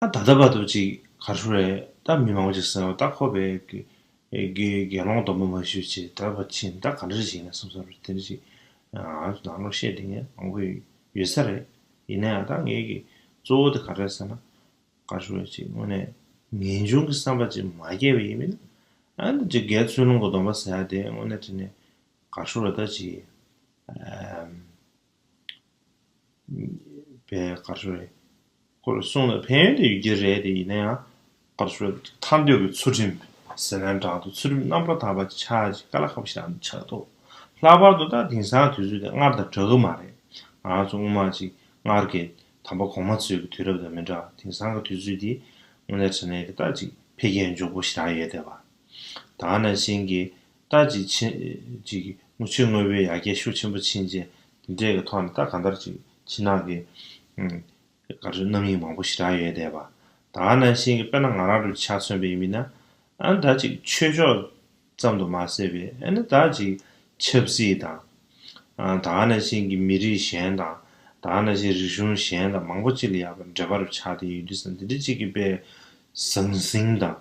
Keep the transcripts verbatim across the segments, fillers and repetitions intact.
ཨ་ད་ལྟ་བར་དུ་ཅིག་ག་རེ་ཞུ་རེད། ད་མི་མང་པོ་ཅིག་ཟེར་བ་ད་ཁོ་པའི་དགེ་དགེ་དགེ་སློང་སྡོམ་པ་མ་ཞུས་ཅིག་ད་བ་ཕྱིན་ད་ག་འདྲ་ཞིག་ཡིན་ན་བསམ་བསམ་རེད། དེ་འདྲ་ཞིག་ང་ཚོ་ནང་ལོགས་བཤད་བསྡད་མཁན་མང་པོ་ཡོད་ས་རེད། ཡིན་ན་ཡང་ད་ངའི་གི་གཙོ་བོ་དེ་ག་རེ་ཟེར་ན། ག་རེ་ཞུ་རེད། ཅིག་དངོས་གནས་ངེས་འབྱུང་གི་བསམ་པ་ཅིག་མ་སྐྱེས་པ་ཡིན་མིན་ན། ཨ་ནི་ཅིག་དགེ་ཚུལ་སློང་གི་སྡོམ་པ་ཟེར་ཡ་དེ་དངོས་གནས་དྲང་གནས་ག་རེ་ཞུ་རེད། ད་ཅིག་ཨམ། པའི་ག་རེ་ཞུ་རེད། ཁོ་ལ་གསུངས་ན་ཕན་ཡོན་དེ་ཡོད་ཀྱི་རེད། དེ་ཡིན་ན་ཡང་ག་རེ་ཞུ་རེད། ཐར་འདོད་ཀྱི་ཚུལ་ཁྲིམས་ཟེར་ན་འདྲ་འདུག་ཚུལ་ཁྲིམས་རྣམ་པར་དག་པ་ཆགས་ཅིག་དཀའ་ལས་ཁག་པོ་ཞིག་ཆགས་འདུག་ལྷག་པར་དུ་ད་དེང་སང་དུས་ཚོད་དེ་སྔར་དང་འདྲ་གི་མ་རེད། ང་ཚོ་སྔོན་མ་ཅིག་སྔར་གྱི་དམ་པ་གོང་མ་ཚོའི་གི་དུས་རབས་དང་མི་འདྲ། དེང་སང་གི་དུས་ཚོད་འདི་དངོས་གནས་དྲང་གནས་ཀྱི་ད་ཅིག་འཕེལ་རྒྱས་མགྱོགས་པོ་ཞེ་དྲག་ཡོད་བསྡད་པ། ད་ག་ནང་བཞིན་གྱི་ད་ཅིག་ཕྱི་ཅིག་དངུལ་ཆུ་དངོས་པོའི་ཡར་རྒྱས་ཤུགས་ཆེན་པོ་ཕྱིན་རྗེས་དེ་འདྲས་ཀྱི་ཐོག་ནས་ད་གང་ལྟར་ཅིག་ཕྱི་ནང་གི་ཨུམ་ག་རེ་རྣམ་གཡེང་མང་པོ་ཞེ་དྲག་ཡོད་བསྡད་པ། ད་ག་ནང་བཞིན་གྱི་དཔེར་ན་ང་རང་ཚོའི་ཆ་མཚོན་པ་ཡིན་ན། ཨ་ནི་ད་ཅིག་ཆོས་ཕྱོགས་ཙམ་དུ་མ་ཟད་པའི་ཨ་ནི་ད་ཅིག་ཆབ་སྲིད་དང་། ཨ་ད་ག་ནང་བཞིན་གྱི་མི་རིགས་གཞན་དང་། ད་ག་ནང་བཞིན་རིག་གཞུང་གཞན་དང་མང་པོ་ཅིག་ལ་ཡང་འབྲེལ་བ་རུ་ཆགས་བསྡད་ཡོད་དུས་ཙང་འདི་འདྲ་ཅིག་གི་དཔེ་ཟང་ཟིང་དང་།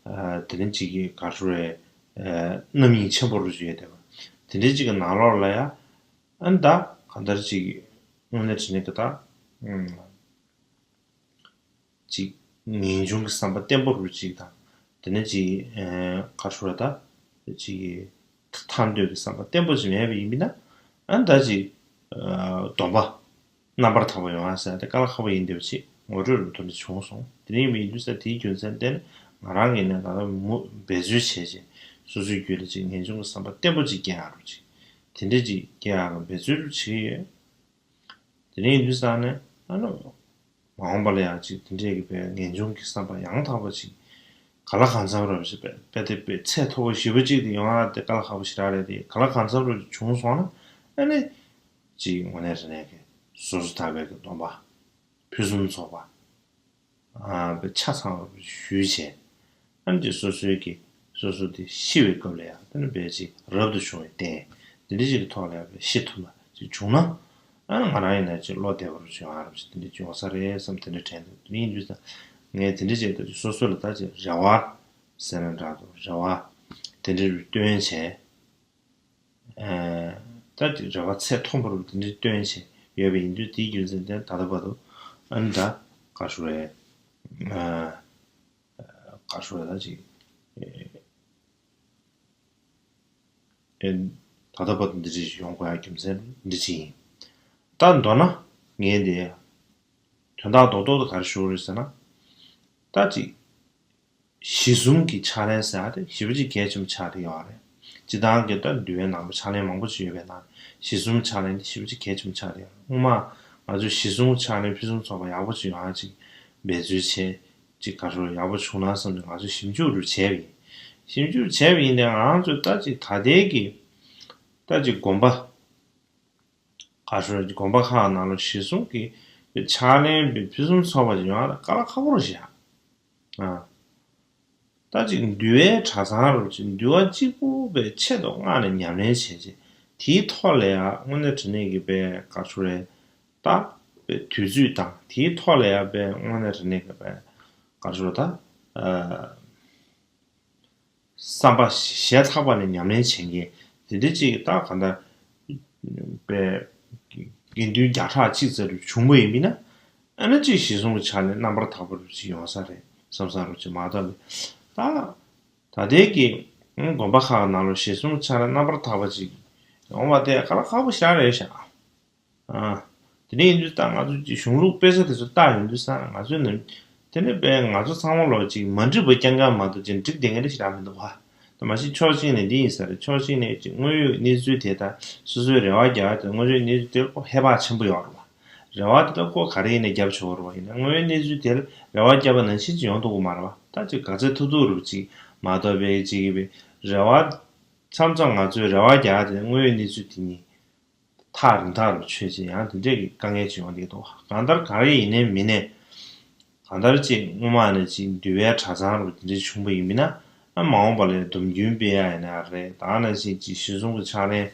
ཨ་དེ་རིང་ཅིག་གི་ག་རེ་ཞུ་རེད། ཨ་རྣམ་གཡེང་ཆེན་པོ་རུ་ཡོད་བསྡད་པ། དེ་འདྲ་ཅིག་གི་ནང་ལོགས་ལ་ཡང་ཨ་ནི་ད་གང་ལྟར་ཅིག་དངོས་གནས་དྲང་གནས་ཀྱི་ད། ཨུམ། ཅིག་ངེས་འབྱུང་གི་བསམ་པ་བརྟན་པོ་རུ་ཅིག་དང་། དེ་ནས་ཅིག་ཨ་ག་རེ་ཞུ་རེད། ད་ཅིག་ཐར་འདོད་ཀྱི་བསམ་པ་བརྟན་པོ་ཅིག་མེད་པ་ཡིན་པ་ན། ཨ་ནི་ད་ཅིག་ཨ་སྡོམ་པ་རྣམ་པར་དག་པ་ཡོང་བ་ཟེར་ཏེ་དཀའ་ལས་ཁག་པོ་ཡིན་བསྡད་པ་ཅིག་ངོ་སྤྲོད་རུ་དོན་དུ་བྱུང་སོང་། དེ་རིང་མི་ཡིན་དུས་ས་དེའི་རྒྱུ་མཚན་བརྟེན་ང་རང་གིས་ནས་ད་ལྟ་མུ་འབད་རྩོལ་བྱས་རྗེས་སོ་སོའི་རྒྱུད་ལ་ཅིག་ངེས་འབྱུང་གི་བསམ་པ་བརྟན་པོ་ཅིག་སྐྱེ་ཡག་རུ་ཅིག་དེ་འདྲས་ཅིག་སྐྱེ་ཡག་གི་འབད་རྩོལ་རུ་བྱེད་ཀྱི་ཡོད། དེ་རིང་ཡིན་དུས་ས་ནས་ཨ་ནི། མ་འོངས་པ་ལ་ཡང་ཅིག་དེ་འདྲས་ཀྱི་པའི་ངེས་འབྱུང་གི་བསམ་པ་ཡང་དག་པ་ཅིག་ག་ལ་གང་འཚམ་རབ་ཞིག་པའི་དཔེ་དེ་པའི་ཚད་མཐོ་པོ་ཞེ་པོ་ཅིག་དེ་ཡོང་ཡ་དེ་དཀའ་ལས་ཁག་པོ་ཞེ་དྲག་རེད། དེ་ག་ལ་གང་འཚམ་རབ་བྱུང་སོང་ན་ཨ་ནི་ཅིག་དངོས་གནས་དྲང་གནས་ཀྱི་སོ་སོ་ཐར་པའི་གི་སྡོམ་པ་ཕུན་སུམ་ཚོགས་པ། ཨ་པའི་ཆ་ཚང་བ་ཞུས་བྱས། ཨ་ནི་སོ་སོའི་གི་སོ་སོ་དེ་ཤི་བའི་སྐབས་ལ་ཡང་དེ་ནི་དཔེ་ཅིག་རབ་ཏུ་བྱུང་བའི་རྟེན་འདི་འདྲ་ཅིག་གི་ཐོག་ལ་ཡང་དཔེ་ཤི་ཐུབ་པ་ཅིག་བྱུང་ན། ཨ་ནི་ང་རང་ཡིན་ན་ཅིག་བློ་བདེ་བོ་རུ་བྱུང་ཨ་རབ་ཅིག་དེ་འདྲ་བྱུང་ས་རེད་བསམ་དེ་འདྲ་དྲན་འདུག་དེ་ཡིན་དུས་ད་ངས་དེ་འདྲ་ཅིག་ད་ཅིག་སོ་སོ་ལ་ད་ཅིག་རེ་བ་ཟེར་ན་འདྲ་འདུག་རེ་བ་དེ་འདྲ་རུ་བཏོན་བྱས། ཨ་ད་ཅིག་རེ་བ་ཚད་མཐོན་པོ་རུ་དེ་འདྲ་བཏོན་བྱས་ཡོད་པ་ཡིན་དུས་དེའི་རྒྱུ་མཚན་དེ་ད་ལྟ་བར་དུ་ཨ་ནི་ད་ག་རེ་ཞུ་རེད། ཨ་ག་རེ་ཞུ་རེད། ད་ཅིག་ཨེ་ད་ལྟ་བར་དུ་འདི་འདྲ་ཞིག་ཡོང་དགོས་ཡ་རྒྱུ་མཚན་འདི་ཅིག་ཡིན། ད་མདོར་ན་ངས་འདི་དོན་དག་རྡོག་རྡོག་ཏུ་ག་རེ་ཞུ་རེད་ཟེར་ན། ད་ཅིག་གཞི་གསུམ་གྱི་ཕྱག་ལེན་ཟེར་ཡ་དེ་ཞེ་པོ་ཅིག་གལ་ཆེན་པོ་ཆགས་བསྡད་ཡོད་རེད། སྤྱིར་བཏང་གི་ད་འདུལ་བའི་ནང་ལ་ཕྱག་ལེན་མང་པོ་ཅིག་ཡོད་པའི་ནང་གཞི་གསུམ་ཕྱག་ལེན་དེ་ཞེ་པོ་ཅིག་གལ་ཆེན་པོ་ཆགས་བསྡད་ཡོད་རེད། སྔོན་མ་ང་ཚོས་གཞི་གསུམ་ཕྱག་ལེན་ཕུན་སུམ་ཚོགས་པ་ཡག་པོ་ཅིག་ཡོང་ཡ་ཅིག་འབད་རྩོལ་བྱས་ཅིག་ག་རེ་ཡག་པོ་བྱུང་ན་བསམ་ནས་ང་ཚོས་ཞིབ་འཇུག་རུ་བྱས་པ་ཡིན། ཞིབ་འཇུག་བྱས་པ་ཡིན་ནའང་ང་ཚོས་ད་ཅིག་ད་ལྟའི་གི་ད་ཅིག་དགོན་པ། ག་རེ་ཞུ་རེད། དགོན་པ་ཁག་ནང་ལ་གཞི་གསུམ་གྱི་ཕྱག་ལེན་པའི་ཕུན་སུམ་ཚོགས་པ་ཅིག་ཡོང་ཡ་ལ་དཀའ་ལས་ཁག་པོ་རེད་ཤག་ཨ། ད་ཅིག་འདུལ་བའི་གྲྭ་ཚང་རུ་ཅིག་འདུལ་བ་གཅིག་པུ་པའི་ཆེད་དུ་མངགས་ནས་ཉམས་ལེན་བྱས་རྗེས་དེའི་ཐོག་ལ་ཡང་དངོས་གནས་དྲང་གནས་ཀྱི་པའི་ག་རེ་ཞུ་རེད། ད་པའི་དུས་ཚོད་དང་དེའི་ཐོག་ལ་ཡང་པའི་དངོས་གནས་དྲང་གནས་ཀྱི་པའི་ག་རེ་ཞུ་རེད། ད་ཨ། བསམ་པ་ཞེ་ཚགས་པ་ནས་ཉམས་ལེན་བྱེད་མཁན་དེ་འདྲ་ཅིག་ད་ག་འདྲ་པའི་དགེ་འདུན་བརྒྱ་ཕྲག་གཅིག་ཙམ་རུ་བྱུང་བ་ཡིན་མིན་ན། ཨ་ནི་ཅིག་གཞི་གསུམ་གྱི་ཕྱག་ལེན་རྣམ་པར་དག་པ་རུ་ཅིག་ཡོང་ས་རེད་བསམ་ས་རུ་ཅིག་མ་གཏོགས་ལས། ད་ད་ལྟའི་གི་དགོན་པ་ཁག་ནང་ལ་གཞི་གསུམ་གྱི་ཕྱག་ལེན་རྣམ་པར་དག་པ་ཅིག་ཡོང་བ་དེ་དཀའ་ལས་ཁག་པོ་ཞེ་དྲག་རེད་ཤག་ཨ། དེ་འདྲ་ཡིན་དུས་ད་ང་ཚོ་གི་གཞུང་ལུགས་དཔེ་ཆ་དེ་ཚོ་བལྟ་ཡོང་དུས་ཙང་ང་ཚོའི་ནང་དེ་ནས་དཔེ་ང་ཚོ་ཚང་མ་ལོ་ཅིག་མ་འགྲིག་པ་རྐྱང་རྐྱང་མ་གཏོགས་ཅིག་འགྲིག་བསྡད་མཁན་དེ་ཞེ་དྲག་མི་འདུག་བ། ད་མ་གཞི་ཕྱོགས་གཅིག་ནས་འདི་ཡིན་ས་རེད། ཕྱོགས་གཅིག་ནས་ཅིག་དངོས་ཡོད་གནས་ཚུལ་དེ་དང་སོ་སོའི་རེ་བ་རྒྱག་ཡ་དེ་དངོས་ཡོད་གནས་ཚུལ་དེ་ཁོ་ཧེ་བག་ཆེན་པོ་ཡོད་རེད་བ། རེ་བ་དེ་ད་ཁོ་ག་རེ་ཡིན་ནའི་རྒྱབ་ཆོག་རེད་བ། ཡིན་ན་དངོས་ཡོད་གནས་ཚུལ་དེ་ལ་རེ་བ་བརྒྱབ་པ་ནང་བཞིན་ཅིག་ཡོང་ཐུབ་ཀྱི་མ་རེད་བ། ད་ཅིག་ག་ཚོད་ཐུབ་ཐུབ་རུ་ཅིག་མ་གཏོགས་པའི་ཅིག་གི་རེ་བ་མཚམས་མཚམས་ང་ཚོའི་རེ་བ་རྒྱག་ཡ་དེ་དངོས་ཡོད་གནས་ཚུལ་དེ་གཉིས། ཐག་རིང་ཐག་རུ་ཆོད་ཅིག་ཡང་དེ་འདྲས་ཀྱི་དཀའ་ངལ་ཅིག་ཡོང་བསྡད་འདུག་གང་ལྟར་ག་རེ་ཡིན་ནའི་མིན་ནའི། གང་ལྟར་ཅིག་སྔོན་མ་ནས་ཅིག་འདུལ་བའི་གྲྭ་ཚང་རུ་དེ་འདྲས་བྱུང་བ་ཡིན་མིན་ན། ཨ་མ་འོངས་པ་ལ་སྡོམ་རྒྱུན་སྤེལ་ཡ་ཡིན་ན་རེད། ད་ནང་བཞིན་ཅིག་གཞི་གསུམ་གྱི་ཕྱག་ལེན་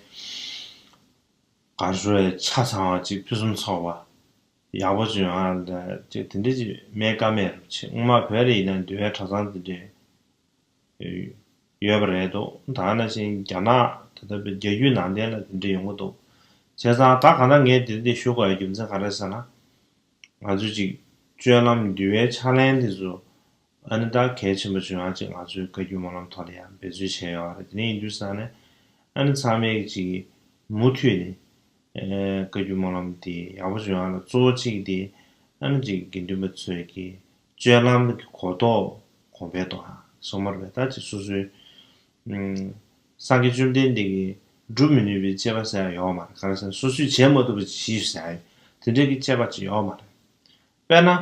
ག་རེ་ཆ་ཚང་བ་ཅིག་ཕུན་སུམ་ཚོགས་པ། ཡག་པོ་བྱུང་ཨ་ཅེས་དེ་འདྲ་ཅིག་མེད་ཀ་མེད་རུ་ཆེ། སྔོན་མ་བོད་ལ་ཡིན་ན་འདུལ་བའི་གྲྭ་ཚང་དེ་འདྲས་ཡོད་པ་རེད་འདུག་ད་ནང་བཞིན་རྒྱ་ནག་ད་ལྟ་བའི་རྒྱ་བརྒྱུད་ནང་བསྟན་ལ་དེ་འདྲས་ཡོང་གི་འདུག་བྱས་ཙང་ད་གང་ལྟར་ངས་དེ་འདྲས་ཞུ་དགོས་ཡ་རྒྱུ་མཚན་ག་རེ་ཟེར་ན། ང་ཚོས་ཅིག་སྤྱོད་ལམ་འདུལ་བའི་ཕྱག་ལེན་དེ་ཚོ་ཨ་ནི་ད་གལ་ཆེན་པོ་བྱུང་ཡ་ཅིག་ང་ཚོའི་བཀའ་བརྒྱུད་སྨོན་ལམ་ཐོག་ལ་ཡང་འབད་བརྩོན་བྱས་ཡོད་རེད། དེ་འདྲ་ཡིན་དུས་ཙང་ནས་ཨ་ནི་ཚང་མས་ཅིག་མུ་མཐུད་ནས་ཨེ་བཀའ་བརྒྱུད་སྨོན་ལམ་དེ་ཡག་པོ་བྱུང་ཡ་ལ་གཙོ་བོ་གཅིག་དེ་ཨ་ནི་ཅིག་དགེ་འདུན་པ་ཚོས་ཀྱི་སྤྱོད་ལམ་གྱི་གོ་རྟོགས་གོང་འཕེལ་གཏོང་ཡ་སོང་མ་རེད་པས། ད་ཅིག་སོ་སོའི་ཨུམ། སངས་རྒྱས་བཅོམ་ལྡན་འདས་ཀྱིས་སྒྲུབ་མི་ནུས་པའི་སྤྱད་པ་ཟེར་ཡ་ཡོད་མ་རེད། ག་རེ་ཟེར་ན་སོ་སོས་བྱེད་མ་ཐུབ་པ་ཅིག་བྱས་ཟེར་ཡ་དེ་འདྲའི་གི་སྤྱད་པ་ཅིག་ཡོད་མ་རེད། དཔེར་ན་